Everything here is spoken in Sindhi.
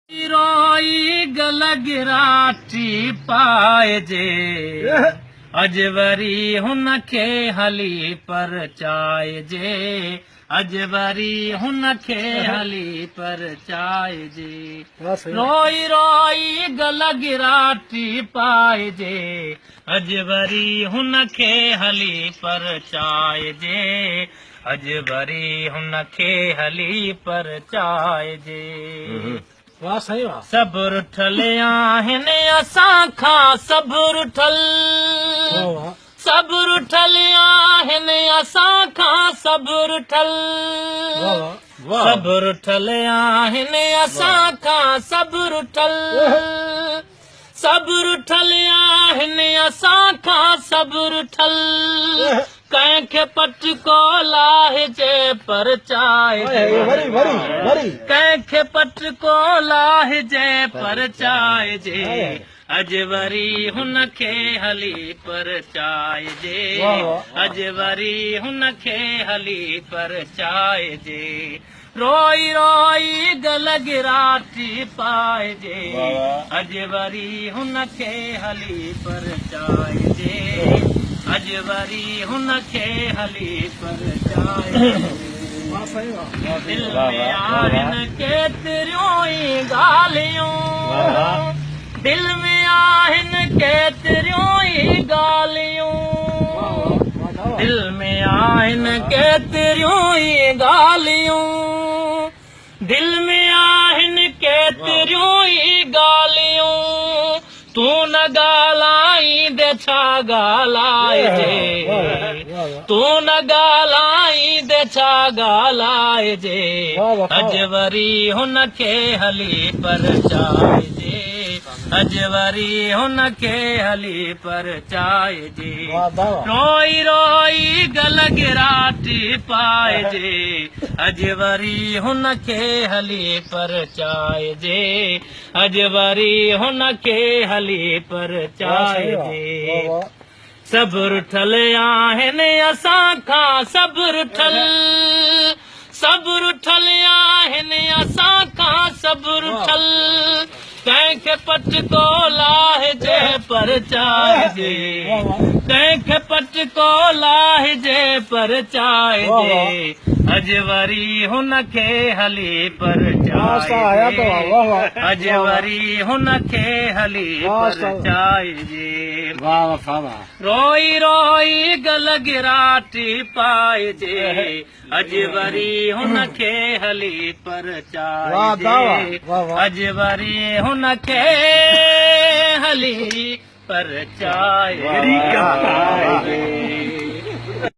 روئي گل گراٽي پائجي، اڄ وري هن کي هلي پرچائجي، اڄ وري هن کي هلي پرچائجي. روئي روئي گل گراٽي پائجي، اڄ وري هن کي هلي پرچائجي، اڄ وري هن کي هلي پرچائجي. واهه سائين واهه. سڀ رٺل آهن اسان کان سڀ رٺل، سڀ رٺل آهن اسان کان سڀ رٺل، سڀ رٺل آهن اسان کان سڀ رٺل، سڀ رٺل آهن اسان کان سڀ رٺل. ڪنهن کي پٽڪو لاهجي پرچائجي، ڪنهن کي پٽڪو لاهجي پرچائجي، اڄ وري هن کي هلي پرچائجي، اڄ وري هن کي هلي پرچائجي. روئي روئي گل گراٽي پائجي، اڄ وري هن کي هلي پرچائجي، اڄ وري هن کي هلي پرچائجي. دل ۾ آهن ڪيتريون ئي ڳالهيون، دل ۾ آهن ڪيتريون ئي ڳالهيون، دل ۾ آهن ڪيتريون ئي ڳالهيون، دل ۾ آهن ڪيتريون ئي ڳالهيون. تون نه ڳالهائيندي ڇا ڳالهائجي، تون نه ڳالهائيندي ڇا ڳالهائجي، اڄ وري هن کي هلي پرچائجي، اڄ وري هن کي هلي پرچائجي. روئي روئي گل گراٽي پائجي، اڄ وري هن کي هلي پرچائجي، اڄ وري هن کي هلي پرچائجي. سڀ رٺل آهن اسان کان سڀ رٺل، سڀ رٺل آهن اسان کان سڀ رٺل. ڪنهن کي پٽڪو لاهجي پرچائجي، ڪنهن کي پٽڪو لاهجي پرچائجي، اڄ وري هن کي هلي پرچائجي، اڄ وري هن کي هلي پرچائجي. روئي روئي گل گراٽي پائجي، اڄ وري هن کي هلي پرچائجي، اڄ وري هن کي هلي پرچائجي.